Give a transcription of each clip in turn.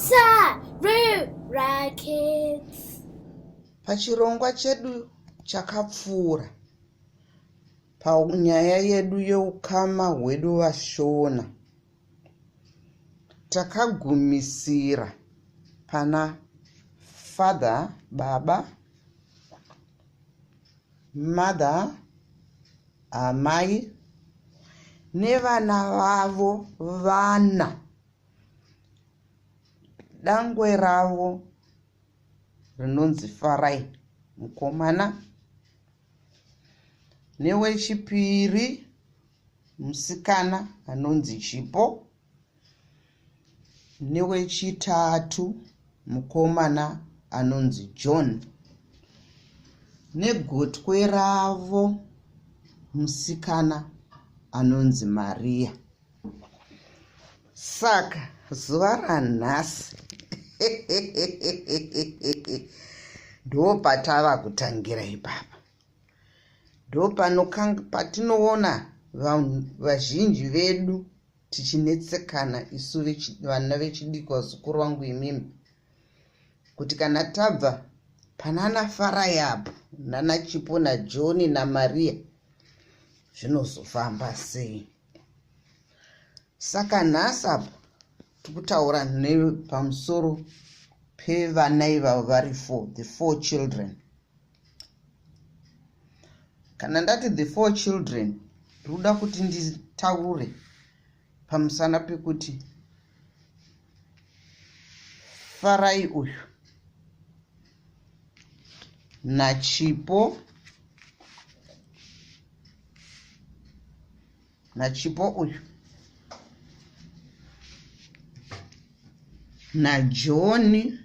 Sarura Kids. Pachirongwa chedu chakapfuura, panyaya yedu yeukama hwedu vaShona, takagumisira pana father, baba, mother, amai nevana vavo vana. Dangwe ravo rinonzi Farai mukomana newechipiri musikana anonzi Chipo newechitatu mukomana anonzi John negotwe ravo musikana anonzi Maria. Saka zuva ranhasi ndopatava kutangira ipapa. Ndopatinoona vazhinji vedu tichinetsekana isu vana vechidiki vazukuru vangu imimi kuti kana tabva panana Farai apo nana Chipo naJohn naMaria zvinozofamba sei. Saka nhasi apa tikutaura nepamusoro pevana ivavo vari four, the four children. Kana ndati the four children, ndikuda kuti nditaure pamusana pekuti Farai uyu naChipo naChipo uyu naJohn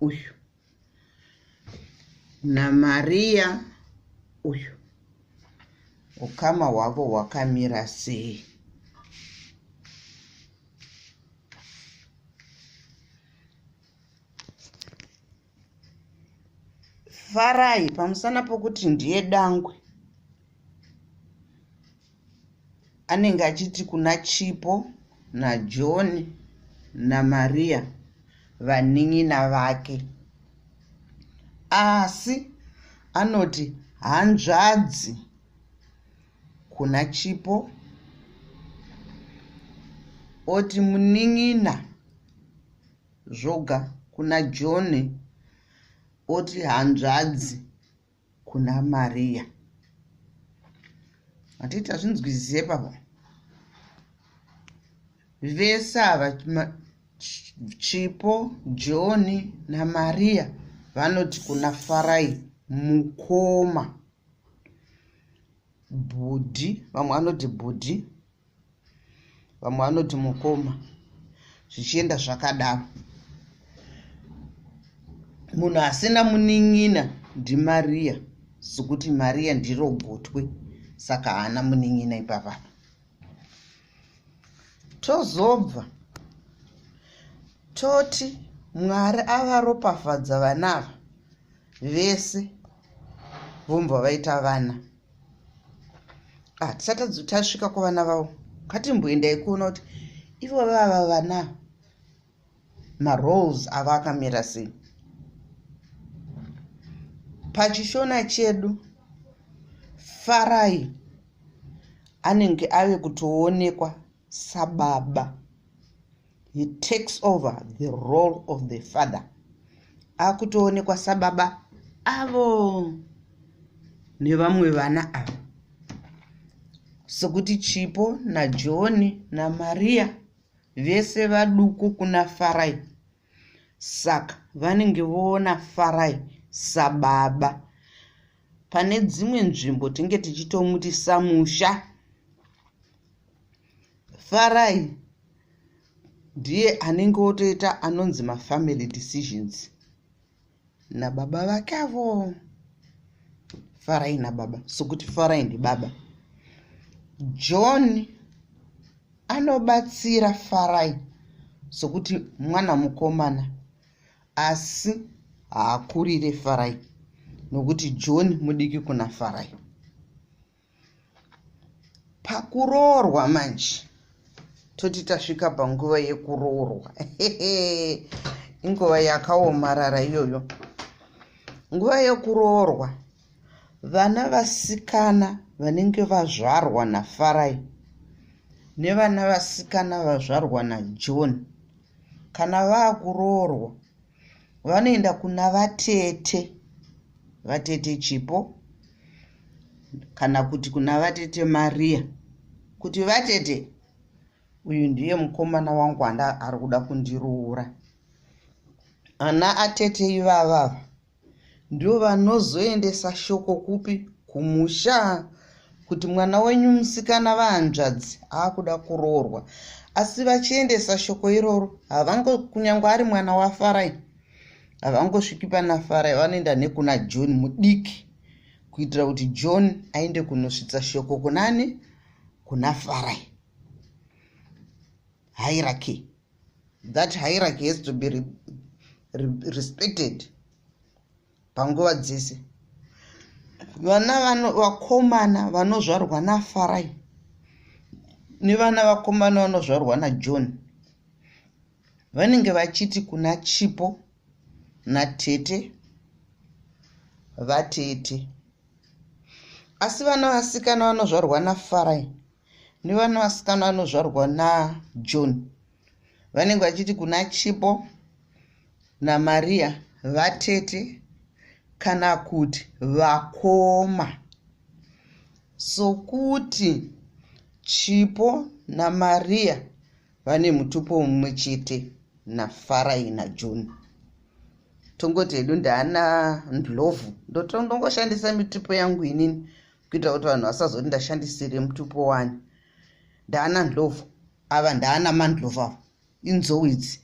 uyu naMaria uyu ukama hwavo hwakamira sei. Farai pamusana pokuti ndiye dangwe anenge achiti kuna Chipo naJohn naMaria vanin'ina vake asi anoti hanzvadzi kuna Chipo oti munin'ina zvoga kuna John oti hanzvadzi kuna Maria. Hatiti tazvinzwisise ipapo. Vese ava Chipo, John naMaria vanoti kuna Farai mukoma. Bhudhi, vamwe vanoti bhudhi, vamwe vanoti mukoma zvichienda zvakadaro munhu asina munin'ina ndimariya sokuti mariya ndiro gotwe saka haana munin'ina ipapapa tozobva toti mwari avaropafadza vana ava vese vombva vaita vana ah, tisati tasvika kuvana vavo ngatimboendai kuona kuti ivo vava vana maroles ava akamira sei pachishona chedu farai anenge ave kutoonekwa sababa he takes over the role of the father akutoonekwa sababa avo nevamwe vana ava sokuti Chipo naJohn naMaria vese vaduku kuna Farai saka vanenge voona Farai sababa pane dzimwe nzvimbo tinge tichitomuti samusha Farai ndiye anenge otoita anonzi mafamily decisions nababa vake avo. Farai nababa sokuti Farai ndibaba. John anobatsira Farai sokuti mwana mukomana asi haakurire Farai nokuti John mudiki kuna Farai. Pakuroorwa manje Toti tasvika panguva yekuroorwa. Inguva yakaomarara iyoyo. Nguva yekuroorwa, vana vasikana vanenge vazvarwa naFarai nevana vasikana vazvarwa naJohn, kana vaakuroorwa vanoenda kuna vatete, vatete Chipo kana kuti kuna vatete Maria, kuti vatete, uyu ndiye mukomana wangu anda ari kuda kundiroora. Ana atete ivavava ndivo vanozoendesa shoko kupi? Kumusha, kuti mwana wenyu musikana, vahanzvadzi, aakuda kuroorwa. Asi vachiendesa shoko iroro, havango, kunyange ari mwana waFarai, havangosviki pana Farai, vanoenda nekuna John mudiki, kuitira kuti John aende kunosvitsa shoko kunani? Kuna Farai. Hierarchy, that hierarchy has to be respected panguva dzese. Vana vakomana vanozvarwa naFarai nevana vakomana vanozvarwa naJohn vanenge vachiti kuna Chipo natete, vatete. Asi vana vasikana vanozvarwa naFarai nevana vasikana vanozvarwa naJohn vanenge vachiti kuna Chipo naMaria, vatete kana kuti vakoma. Sokuti Chipo naMaria vane mutupo mumwe chete naFarai naJohn. Tongoti hedu ndaana Ndlovu. Ndongoshandisa mitupo yangu inini kuitira kuti vanhu vasazoti ndashandisire mutupo wani. Ndaana Ndlovu ava, ndaana Mandlovu ava, inzou idzi.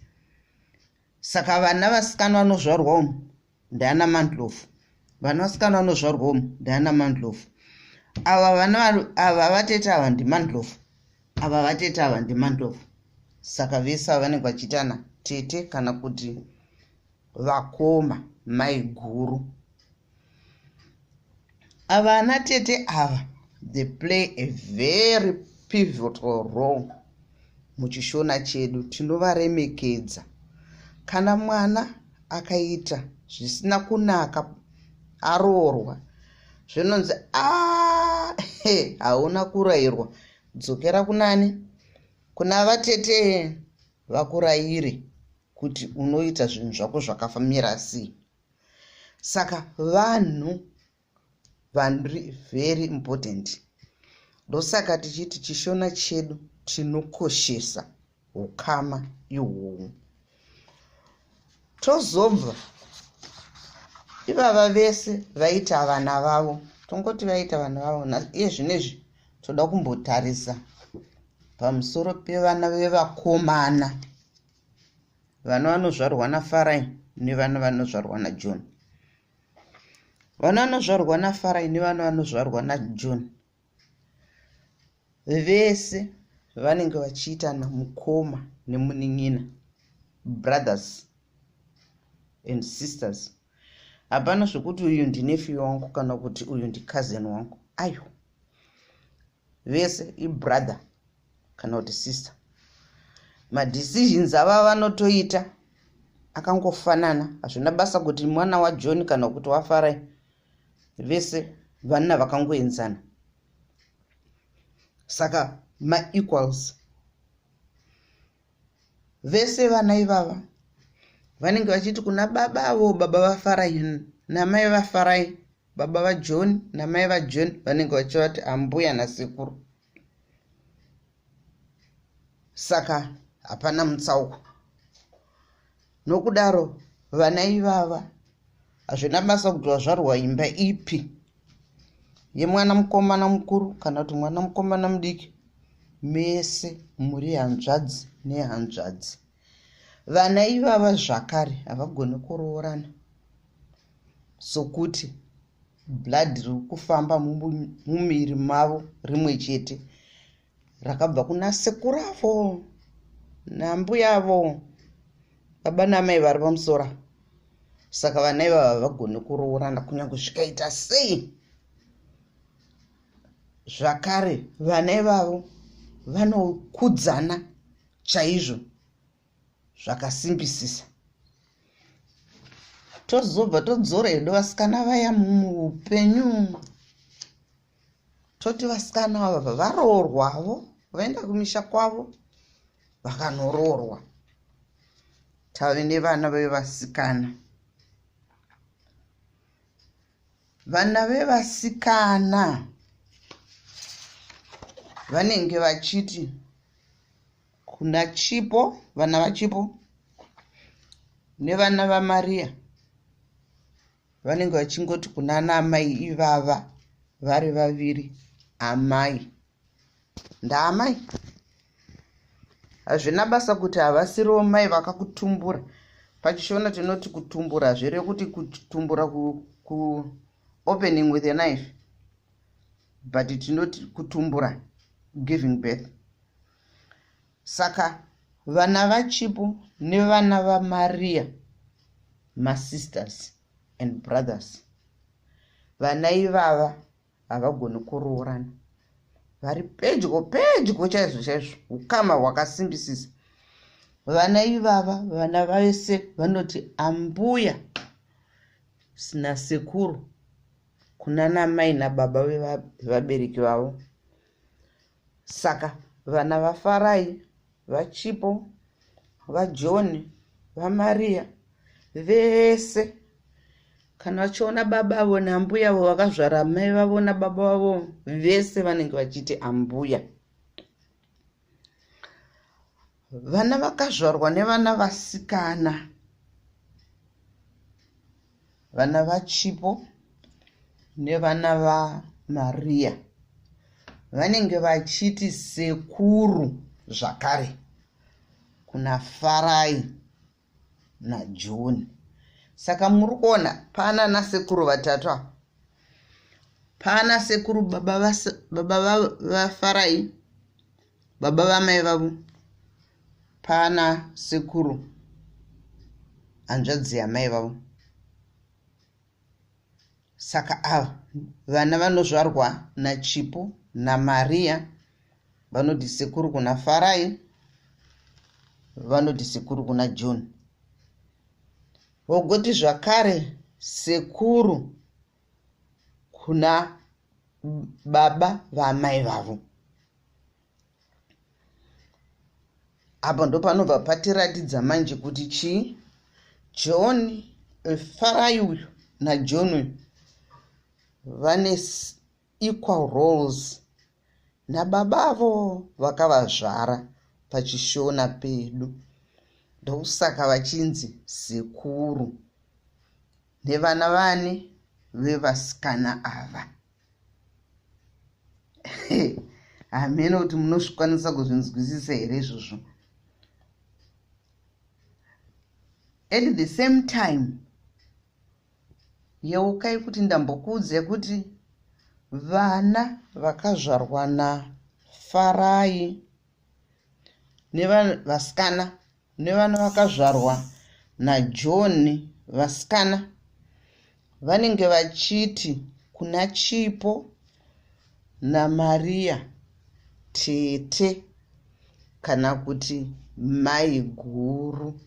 Saka vana vasikana vanozvarwa umu ndaana Mandlovu, vana vasikana vanozvarwa umu ndaana Mandlovu. Ava vana ava, vatete ava ndiMandlovu, ava vatete ava ndiMandlovu. Saka vese ava vanenge vachiitana tete kana kuti vakoma, mai guru. Ava ana tete ava, they play a very pivotal role muchiShona chedu. Tinovaremekedza. Kana mwana akaita zvisina kunaka aroorwa, zvinonzi, "A, hauna kurayirwa, dzokera kunani? Kuna vatete, vakurayire kuti unoita zvinhu zvako zvakafamira sei." Saka vanhu vari very important. Ndosaka tichiti chiShona chedu tinokoshesa ukama ihwohwo. Tozobva ivava vese vaita vana vavo, tongoti vaita vana vavo. Iye zvinezvi toda kumbotarisa pamusoro pevana vevakomana, vana vanozvarwa naFarai nevana vanozvarwa naJohn. Vana vanozvarwa naFarai nevana vanozvarwa naJohn vese vanenge vachiitana mukoma nemunin'ina, brothers and sisters. Hapana zvekuti uyu ndinephew wangu kana kuti uyu ndicousin wangu. Ayo vese ibrother kana kuti sister. Madecisions ava vanotoita akangofanana. Hazvina basa kuti mwana waJohn kana kuti waFarai, vese vana vakangoenzana, saka maequals vese. Vana ivava vanenge vachiti kuna babavo, baba vaFarai namai vaFarai, baba vaJohn namai vaJohn, vanenge vachivati ambuya nasekuru. Saka hapana mutsauko. Nokudaro vana ivava, hazvina basa kuti vazvarwa imba ipi, yemwana mukomana mukuru kana kuti mwana mukomana mudiki, mese muri hanzvadzi nehanzvadzi. Vana ivava zvakare havagoni kuroorana, sokuti blood riri kufamba mumuviri mavo rimwe chete, rakabva kuna sekuravo nambuyavo, baba namai vari pamusoro. Saka vana ivava havagoni kuroorana kunyange zvikaita sei. Zvakare vana ivavo vanokudzana. Chaizvo zvakasimbisisa. Tozobva todzora hedu vasikana vaya muupenyu, toti vasikana ava varoorwavo, vaenda kumisha kwavo vakanoroorwa. Tave nevana vevasikana. Vana vevasikana vanenge vachiti kuna Chipo, vana vaChipo nevana vaMaria vanenge vachingoti kuna namai ivava vari vaviri amai. Ndaamai. Hazvina basa kuti havasiriwo mai vakakutumbura. PachiShona tinoti kutumbura hazvirevi kuti kutumbura ku, ku opening with a knife, but tinoti kutumbura, giving birth. Saka vana vaChipo nevana vaMaria masisters and brothers. Vana ivava havagoni kuroorana, vari pedyo pedyo chaizvo chaizvo, ukama hwakasimbisisa. Vana ivava, vana vese vanoti ambuya nasekuru kuna namai nababa vevabereki vavo. Saka vana vaFarai, vaChipo, vaJohn, vaMaria vese kana vachiona baba avo naambuya avo vakazvara mai vavo nababa vavo, vese vanenge vachiti ambuya. Vana vakazvarwa nevana vasikana, vana vaChipo nevana vaMaria, vanenge vachiti sekuru zvakare kuna Farai naJohn. Saka muri kuona pana nasekuru vatatu ava. Pana sekuru baba vaFarai, baba vamai vavo, pana sekuru hanzvadzi yamai vavo. Saka ava vana vanozvarwa naChipo naMaria vanoti sekuru kuna Farai, vanoti sekuru kuna John. Vogoti zvakare sekuru kuna baba vamai vavo. Apa ndopanobva patiratidza manje kuti chii? John, Farai uyu naJohn uyu vane equal roles nababa avo vakavazvara pachiShona pedu. Ndokusaka vachinzi sekuru nevana vane vevasikana ava. Hameno kuti munozvikwanisa kuzvinzwisisa here izvozvo. At the same time, yeukai kuti ndambokuudzai kuti vana vakazvarwa naFarai nevasikana nevana vakazvarwa naJohn vasikana vanenge vachiti kuna Chipo naMaria tete kana kuti mai guru.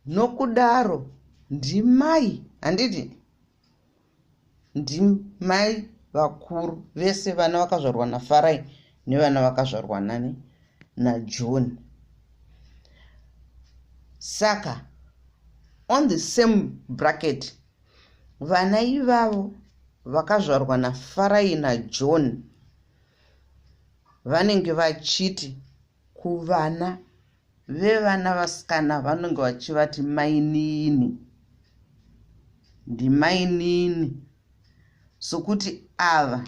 Nokudaro ndimai, handiti ndimai vakuru vese vana vakazvarwa naFarai nevana vakazvarwa nani naJohn. Saka on the same bracket, vana ivavo vakazvarwa naFarai naJohn vanenge vachiti kuvana vevana vasikana vanenge vachivati mainini, ndimainini, sokuti ava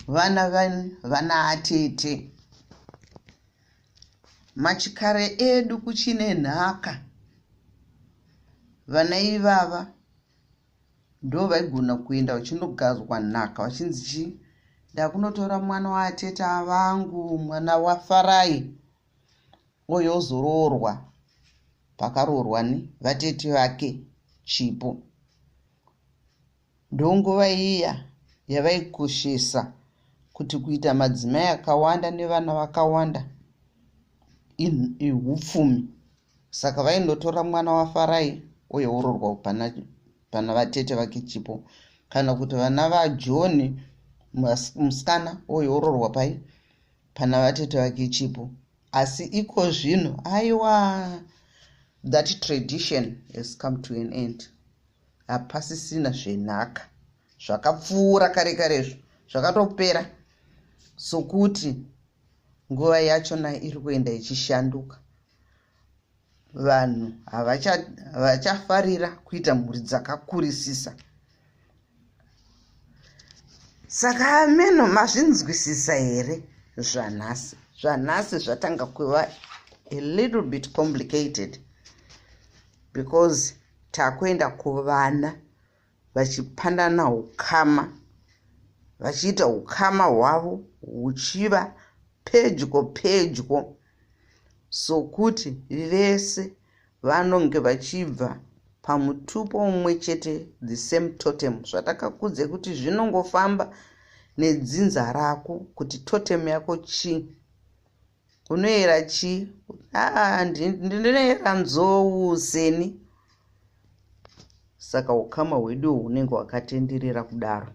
vana vana atete. Machikare edu kuchine nhaka, vana ivava ndo vaigona kuenda vachinogadzwa nhaka vachinzi chii, ndakunotora mwana waatete vangu, mwana waFarai, oyo ozoroorwa pakaroorwa vatete vake Chipo. Ndonguva iya yavaikoshesa. kuti kuita madzimai akawanda nevana vakawanda ihupfumi. Saka vaindotora mwana waFarai uye wororwa pana vatete vake Chipo, kana kuti vana vaJohn musikana uye wororwa pai pana vatete vake Chipo. Asi iko zvino aiwa, that tradition has come to an end. Hapasisina zvenhaka, zvakapfuura kare karezvo, zvakatopera. Sokuti nguva yachona iri kuenda ichishanduka, vanhu havachafarira kuita mhuri dzakakurisisa. Saka ameno mazvinzwisisa here zvanhasi? Zvanhasi zvatanga kuva a little bit complicated because takuenda kuvana vachipandana ukama, vachiita ukama hwavo huchiva pedyo pedyo, sokuti vese vanonge vachibva pamutupo mumwe chete, the same totem. Zvatakakudze kuti zvinongofamba nedzinza rako, kuti totem yako chii, unoyera chii? Aa, ndinoyera nzou seni. Saka ukama hwedu hunenge hwakatenderera kudaro.